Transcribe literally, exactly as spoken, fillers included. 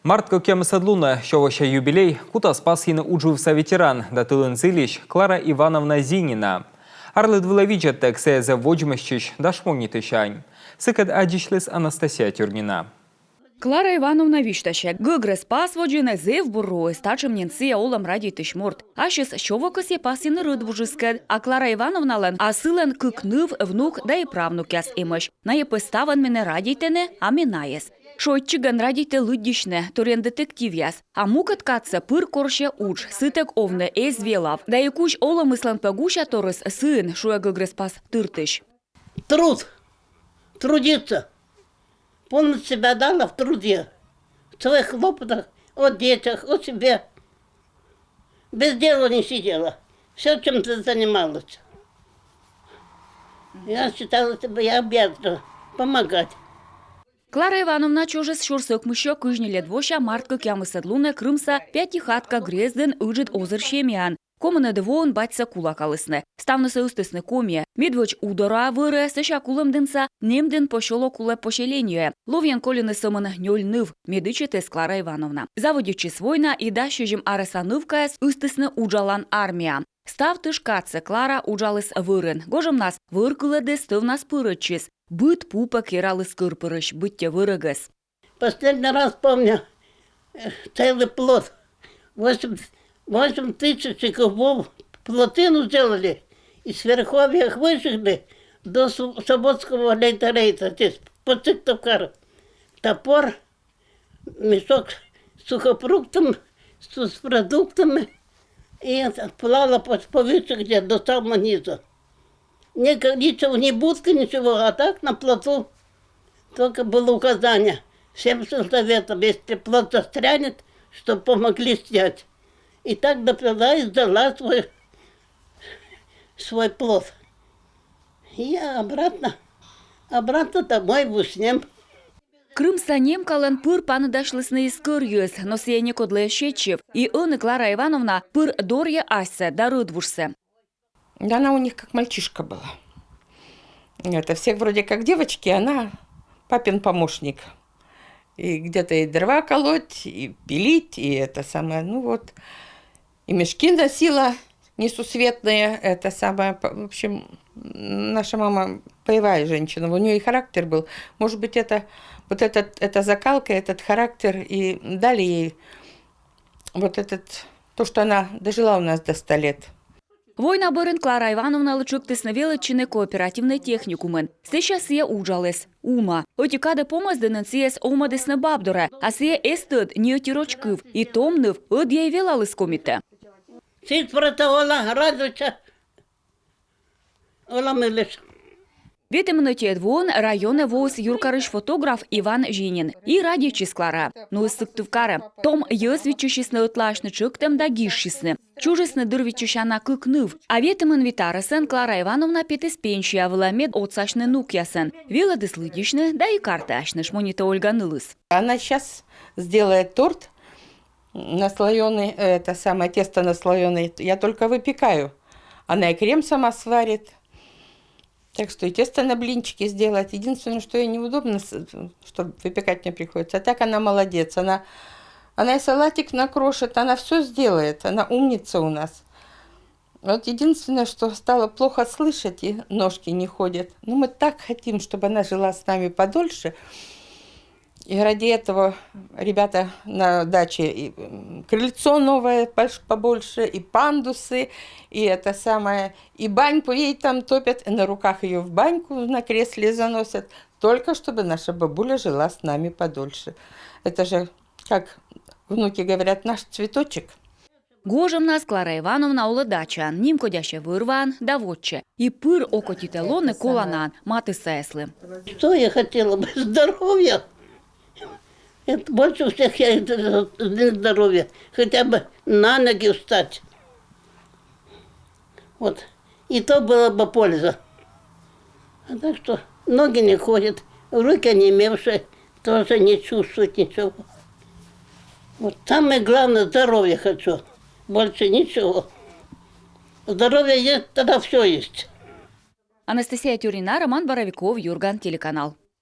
Март кӧкъямысӧд лунӧ сё вося юбилей кутас пасйыны уджвывса ветеран да тылын зільысь Клара Ивановна Зинина. Арлыд вылӧ видзӧдтӧг сійӧ зэв водзмӧстчысь да шмонитысь ань. Сыкӧд аддзысьліс Анастасия Тюрнина. Клара Ивановна висьтасьӧ, гӧгрӧс пас водзын зэв бур руыс, татшӧм нин сійӧ олӧм радейтысь морт. Ассьыс сё во кӧсйӧ пасйыны рӧдвужыскӧд, а Клара Ивановналӧн, а сылӧн кык ныв, внук да и правнукъяс эмӧсь. Найӧ пӧ ставӧн менӧ радейтӧны, а ме найӧс. Шойччигӧн радейтӧ лыддьысьны, торйӧн детективъяс. А мукӧд кадсӧ пыр корсьӧ удж, сытӧг овны эз велав. Да и кузь олӧмыслӧн пӧ гусяторйыс сыын, шуӧ гӧгрӧс пас тыртысь. Труд. Трудиться. Полностью себя отдала в труде. В своих хлопотах, о детях, о себе. Без дела не сидела. Все чем-то занималась. Я считала себя, я обязана помогать. Клара Ивановна чужис сюрс ӧкмыссё кызьньыльӧд вося март кӧкъямысӧд лунӧ Крымса Пятихатка грездын ыджыд озыр семьяын. Комынӧд воын батьсӧ кулакалісны. Ставнысӧ ыстісны Комиӧ. Медводз Удораӧ вӧрӧ, сэсся Кулӧмдінса Немдін посёлок улӧ поселениеӧ. Ловйӧн колины сӧмын нёль ныв, мед ичӧтӧс Клара Ивановна. Заводитчис война, и дас сизим арӧса нывкаӧс ыстісны уджалан армияӧ. Став тыш кадсӧ Клара уджаліс вӧрын. Гожӧмнас вӧр кылӧдіс, тӧвнас пырӧдчис. Быд пу пӧ кераліс кӧр пырысь, быттьӧ вӧрӧгӧс. Последний раз помню, э, целый плот. Восемь, восемь тысяч кубов плотину сделали. Из Верховья их вышибли до Су-, Саботского лейтерейта, здесь, по Сыктывкару. Топор, мешок с сухофруктом, с, с продуктами. И это плавала по, повыше где, до самого низа. Никак, ничего, ни будки, ничего, а так на плоту только было указание всем сельсоветам, если плот застрянет, чтобы помогли снять. И так доплыла и сдала свой, свой плот. И я обратно, обратно домой в Уснем. Крымса немкалӧн пыр паныдасьлісны и скӧр йӧз, но сійӧ некодлы эз сетчыв. И ӧні Клара Ивановна пыр дорйӧ асьсӧ да рӧдвужсӧ. Да она у них как мальчишка была. Это всех вроде как девочки, она папин помощник. И где-то и дрова колоть, и пилить, и это самое, ну вот. И мешки носила несусветные, это самое, по-, в общем, наша мама боевая женщина, у нее и характер был. Может быть, это, вот этот, эта закалка, этот характер и дали ей вот этот, то, что она дожила у нас до ста лет. Война бӧрын Клара Ивановналы тшӧктісны велӧдчыны кооперативнӧй техникумын. Сэсся сійӧ уджаліс уна. Ӧти кадӧ помӧсдінын сійӧс овмӧдісны баб дорӧ, а сійӧ эз тӧд ни ӧти роч кыв, и том ныв ӧдйӧ и велаліс Комиӧ. Сідз прӧта ола радуйтча, ола мӧльысь. Ветымын ӧтиӧд воын районӧ воис юркарысь фотограф Иван Зинин. И радейтчис Клараӧ, нуис Сыктывкарӧ. Том йӧз виччысисны ӧтлаасьны тшӧктӧм да гижсисны. Чужисны дыр виччысяна кык ныв. А ветымын вит арӧсӧн Клара Ивановна петіс пенсия вылӧ, мед отсасьны нукъясӧн. Велӧдіс лыддьысьны да и картаясьны, шмонитӧ Ольга нылыс. Она сейчас сделает торт наслоёный, это самое, тесто наслоёное. Я только выпекаю. Она и крем сама сварит. Так что и тесто на блинчики сделать. Единственное, что ей неудобно, с-, что выпекать мне приходится. А так она молодец. Она, она и салатик накрошит, она все сделает. Она умница у нас. Вот единственное, что стала плохо слышать, и ножки не ходят. Но мы так хотим, чтобы она жила с нами подольше. И ради этого ребята на даче и, м, крыльцо новое пош-, побольше, и пандусы, и это самое, и баньку ей там топят, и на руках ее в баньку на кресле заносят, только чтобы наша бабуля жила с нами подольше. Это же, как внуки говорят, наш цветочек. Гожӧмнас Клара Ивановна олӧ дачаын, нимкодясьӧ вӧр-ваӧн да водзсӧ. И пыр окотитӧ лоны коланаӧн матыссаяслы. Что я хотела бы? Здоровья. Это больше всех я это для здоровья. Хотя бы на ноги встать. Вот. И то было бы польза. А так что ноги не ходят, руки онемевшие, тоже не чувствуют ничего. Вот самое главное, здоровье хочу. Больше ничего. Здоровье есть, тогда все есть. Анастасия Тюрина, Роман Боровиков, Юрган телеканал.